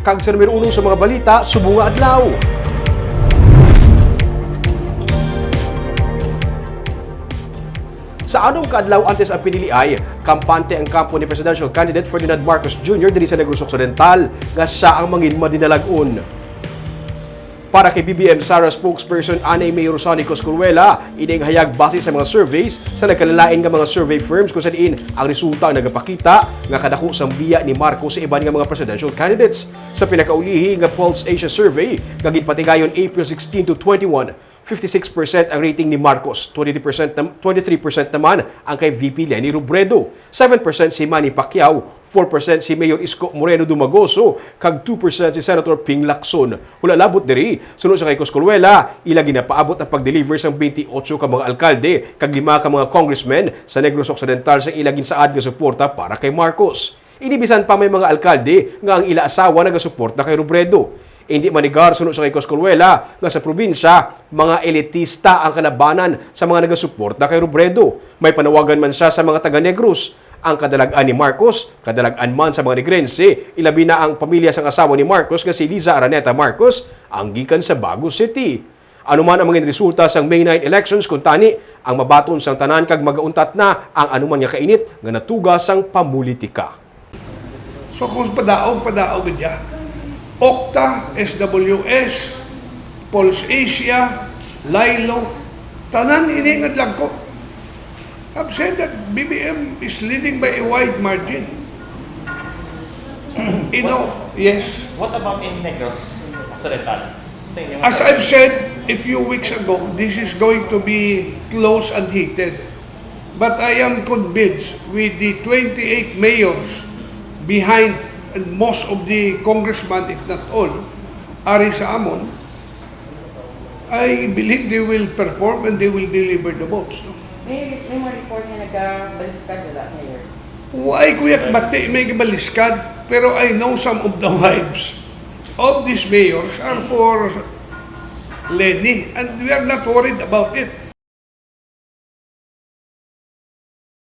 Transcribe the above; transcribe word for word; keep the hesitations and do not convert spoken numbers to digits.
Kag sa numero uno sa mga balita, subong nga adlaw. Sa anom ka adlaw antes ang piniliay, kampante ang kampo ni presidential candidate Ferdinand Marcos Junior diri sa Negros Occidental, nga sia ang mangin madinalag-on. Para kay B B M Sara spokesperson anay Mayor Rosani Coscoluela, ini ang hayag base sa mga surveys sa nagkalalain nga mga survey firms, kung sa diin ang resulta ang nagapakita nga kadako sang biya ni Marcos sa iban nga mga presidential candidates. Sa pinakaulihi nga Pulse Asia survey nga ginpatigayon April sixteen to twenty-one, fifty-six percent ang rating ni Marcos, twenty-three percent nam-, twenty-three percent naman ang kay V P Leni Robredo, seven percent si Manny Pacquiao, four percent si Mayor Isko Moreno Dumagoso, kag two percent si Senator Ping Lacson. Wala labot diri, suno sa kay Coscoluela, ila ginapaabot ang pag-deliver sang twenty-eight ka mga alkalde kag lima ka mga congressmen sa Negros Occidental sa ila ginsaad nga suporta para kay Marcos. Ini bisan pa may mga alkalde nga ang ila asawa nagasuporta kay Robredo. Indi manigar, suno sa kay Coscoluela, nga sa probinsya, mga elitista ang kalabanan sa mga nagasuporta kay Robredo. May panawagan man siya sa mga taga-Negros. Ang kadalag-an ni Marcos, kadalag-an man sa mga Negrense, ilabi na ang pamilya sang asawa ni Marcos nga si Liza Araneta Marcos, ang gikan sa Bago City. Ano man ang mga resulta sang May nine elections, kuntani ang mabaton sang tanan kag magauntat na ang anuman nga kainit nga natuga sang pamulitika. So, kung padaog, padaog gid ya. Okta, S W S, Pulse Asia, Lilo, tanan ini nga dagko. I've said that B B M is leading by a wide margin. You know, yes. What about in Negros Occidental? Sa inyo? As I've said a few weeks ago, this is going to be close and heated. But I am convinced with the twenty-eight mayors behind and most of the congressmen, if not all, ari sa amon, I believe they will perform and they will deliver the votes, no? May, may mga report nga nagabaliskad wala, Mayor. Why, kuya, bati may gibaliskad, pero I know some of the wives of these mayors are for Leni, and we are not worried about it.